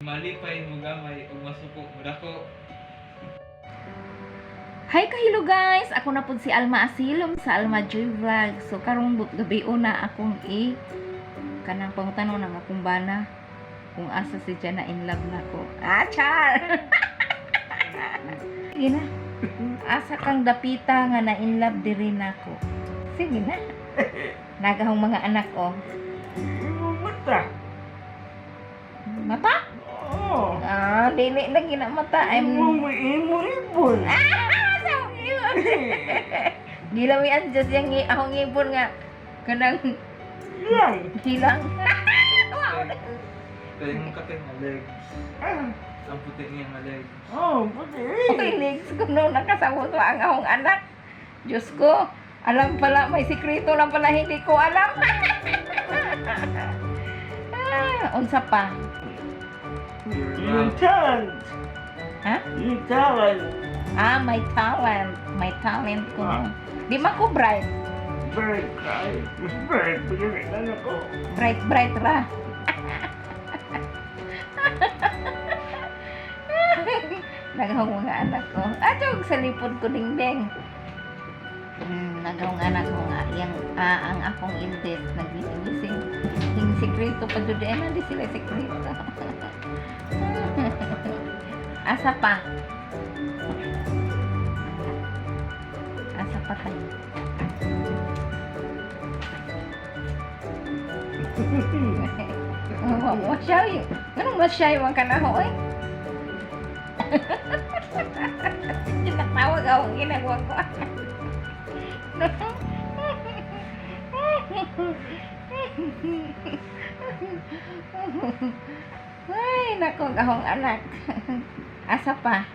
Malipay mo gamay ug masuko mo dako. Hi kahilo guys! Ako na pud si Alma Asilom sa Alma Joy Vlog. So karong gabi una akong i kanang pangutanon ng akong bana kung asa si Jana in love na ko. Ah, char! Sige na. Asa kang dapita nga na in love diri nako. Sige na. Nagahong mga anak oh. Imong mata. Mata? Oo. Ah, dili na gina mata. I'm Imo imo ibon. Ah, sa akong ibon. Gilami ang Diyos yung akong ibon nga kanang Lang. hilang. Wow. Kaya yung katay nga legs. Ah. Ang puti niya nga legs. Oh, puti. Uy, legs ko no, nakasabot pa ang akong anak. Diyos ko, alam pala, may sikreto lang pala, hindi ko alam. Ah, unsa pa? Your Yung love. talent. Ha? Yung talent. Ah, my talent. My talent ko. No. Di man ko bright. Bright kayo. Mas bright pa yung anak ko. Bright, bright ra. Nagahong mga anak ko. Atog sa lipod ko dingding. Nagahong anak ko nga. Yang, ah, ang akong eldest, nagising-gising. Yung sikreto pa jud eh, di sila sikreto. Asa pa? Asa pa tayo? Oh, masyaw. Ganun masyaw ang kanaho eh. Tinatawag ako ang ginagawa ko. Ay, nako, akong anak. Asa pa?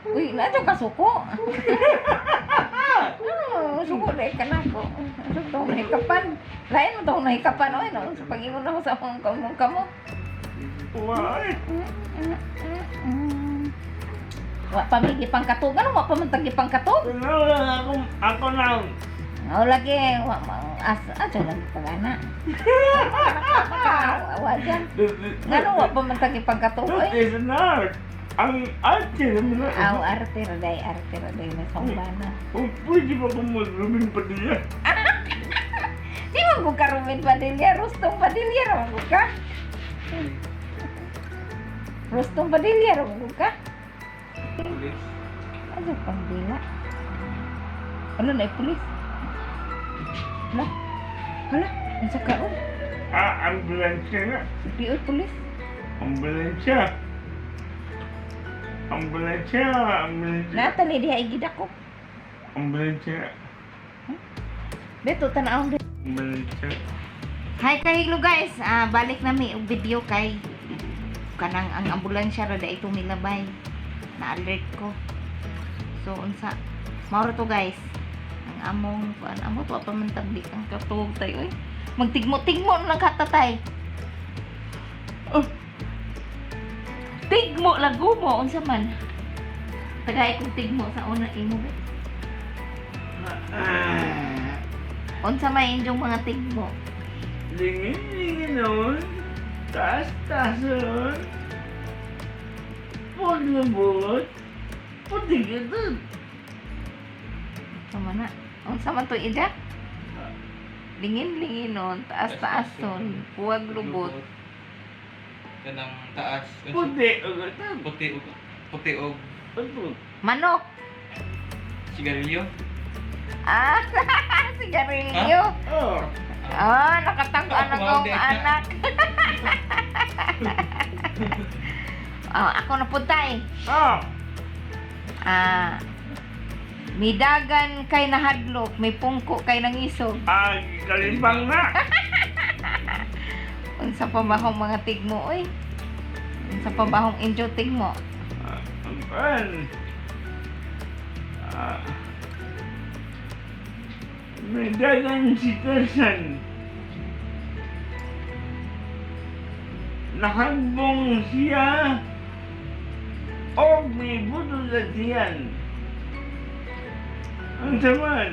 Uy, nato kasuko. Ano, suko na ka na ko. Suko na hikapan. Lain mo daw na hikapan oy no. Sa pag-ingon ako sa akong kamong kamo. Why? Wa pa may gipang katog. Ano wa pa man tag gipang katog? Ano lang ako, ako lang. Oh, lagi wa ma asa ato lagi pagana. Wa dyan. Ngano wa pa man tag gipang katog That oy? is an art. Ang arte naman na. Aw, arte ra day, arte ra day na bana. Oh, pwede ba kung mag-Ruben Padilla? Di man ko ka Ruben Padilla, Rustong Padilla ra man ko ka. Rustong Padilla ra man ko ka. Police. Ano pang dila? Ano na pulis? Hala. Hala, unsa ka oh? Ah, ambulansya na. Di oy pulis. Ambulansya. Ambulansya, ambulansya. Natali diha igid ako. Ambulansya. Beto tan-awon di. Ambulansya. Hi kahiglo guys, ah, balik na mi og video kay kanang ang ambulansya ra ito milabay. Na-alert ko. So unsa mao ra to guys. Ang among kuan amo to pa man tablik ang katuog tayo oy. Magtigmo-tigmo na lang katatay. Oh. Tigmo lagumo unsa man. Tagay kong tigmo sa una imo be. Ah, Unsa may inyong mga tigmo? lingin, lingin noon. Taas, taas noon. Huwag na bungot. Puti ka dun. Unsa man na? Unsa man to ida? Lingin-lingin nun, taas-taason, huwag lubot. Kanang taas. Puti ka dun. Puti og puti og Puti. Manok! sigarilyo. Ah, sigarilyo! Oh. Ah, nakatanggo ang akong anak. Oh, ako na punta eh. Ah. Ah, midagan kay nahadlok, may pungko kay nangisog. Ah, kalimbang na. Unsa pa ba akong mga tigmo oy? Unsa pa ba akong injo tigmo? Ah, ang pan. Ah. May dagan si Tarzan. Nakagbong siya o may buto sa tiyan. Ang saman.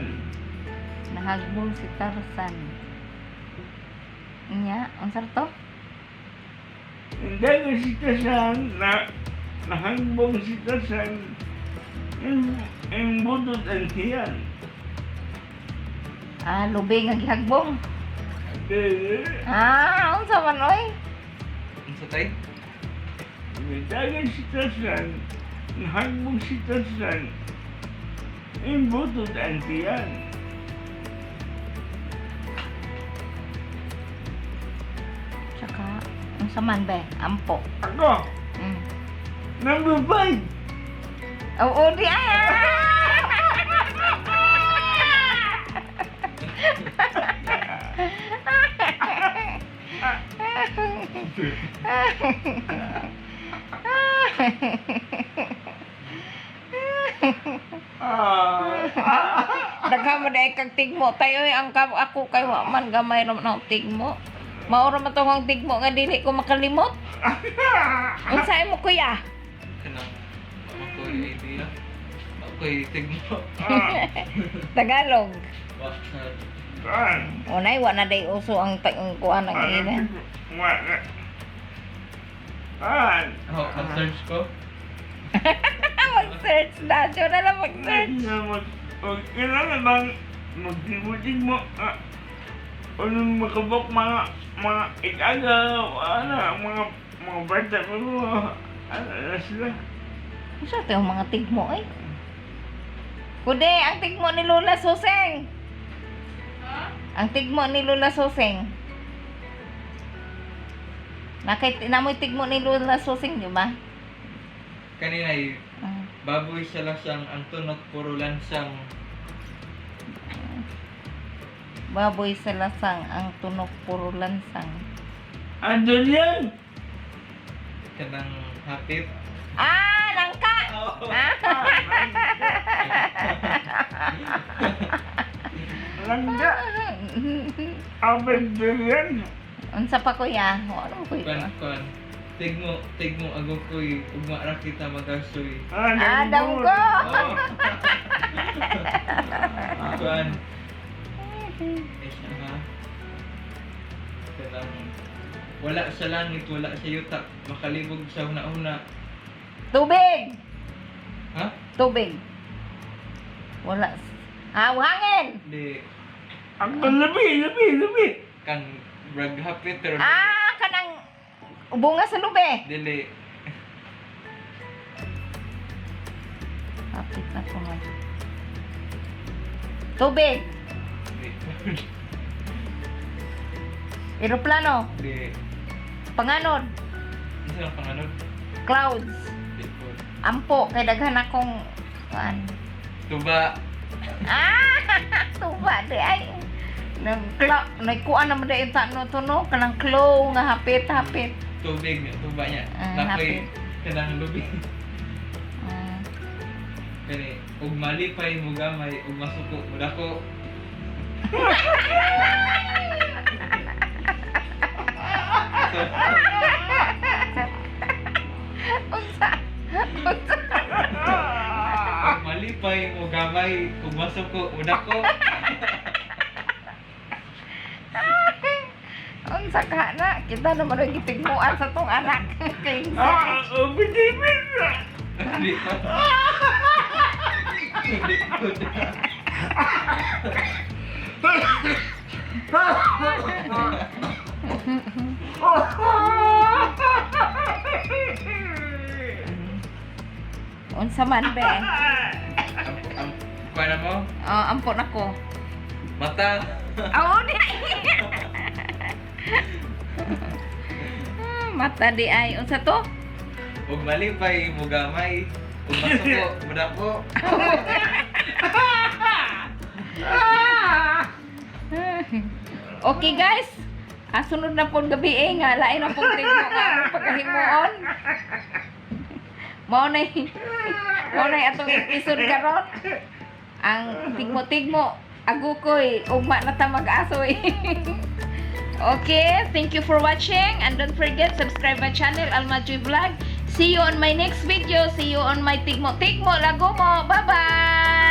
Nahagbong si Tarzan. Nya, unsa to? Midagan si Tarzan na nahangbong si Tarzan ang budot ang tiyan. Ah, lubi nga gihagbong. Dili. Ah, unsa man oy? Unsa tay? Midagan si Tarzan, nahangbong si Tarzan, ang budot ang tiyan. Tsaka unsa man be? Ampo. Ako, number 5. Oo, di ay. Ah! Ah, Daghan mo dahil kag tigmo. Tayo eh, ang ako kay wa man gamay ra man ang tigmo. Mao ra man tong ang tigmo nga dili ko makalimot. Unsa imo, kuya? Kanang wa ko'y idea. Wa ko'y tigmo. Ah, Tagalog. Wa sa ah. Unay wa na day uso ang kuan ang ina. Ah, Oh, mag-search ko. Mag-search na. Diyo na lang mag-search. Kailangan bang magtibutig mo anong makabok mga ikagaw, ano, mga bata mo, ano na sila. Unsa to yung mga tigmo eh? Kude, ang tigmo ni Lola Suseng. Ang tigmo ni Lola Suseng. Nakit namoy tigmo ni Lola Suseng, di ba? Kanina ay Ah. baboy sa lasang ang tunok puro lansang. Baboy sa lasang, ang tunok puro lansang. Andun yan! Kanang hapit. Ah, nangka! Oh. Ah, Langga! Abandon yan! Unsa pa, kuya? Ano mo, kuya? Kuan kuan. Tigmo tigmo agokoy ugma ra kita magasoy. Ah, damgo! Oh. Kuan. Eh siya ha. Kanang wala sa langit, wala sa yuta, makalibog sa una-una. Tubig! Ha? Tubig. Wala. Ah, hangin! Di Ang labi, labi, labi! kang brag hapit pero Ah, kanang bunga sa lube. dili. Kapit na po nga. Tubig. Di. Eroplano. Di. Panganod. Unsa ang panganod? Clouds. Di po. Ampo. Kay daghan akong kuan. Tuba. Ah, tuba di ay. Nagkla, nagkuan naman di ta no to no kanang claw nga hapit hapit. Tubig niya, tuba niya. Ah, Nakoy hapit. kanang lubi. Ah, Kani ug malipay mo gamay ug masuko mo dako. So, unsa? Unsa? ug malipay mo gamay ug masuko mo dako. Unsa ka na? Kita naman ang gitigmuan sa tong anak. Kay Ah, ubitibit! Di pa. Di po. Unsa man be? Ang kuan na mo? Oh, ampon ako. Mata. Oo, di ay. Mata di ay. Unsa to? Ug malipay mo gamay ug masuko mo dako. Okay guys. Ah, sunod na pong gabi eh nga lain na pong tigmo nga among pagkahimuon. Mao na atong episode karon. Ang tigmo-tigmo agukoy ugma na ta mag-asoy. Okay, thank you for watching and don't forget subscribe my channel Alma Joy Vlog. See you on my next video. See you on my tigmo-tigmo lagumo. Bye-bye.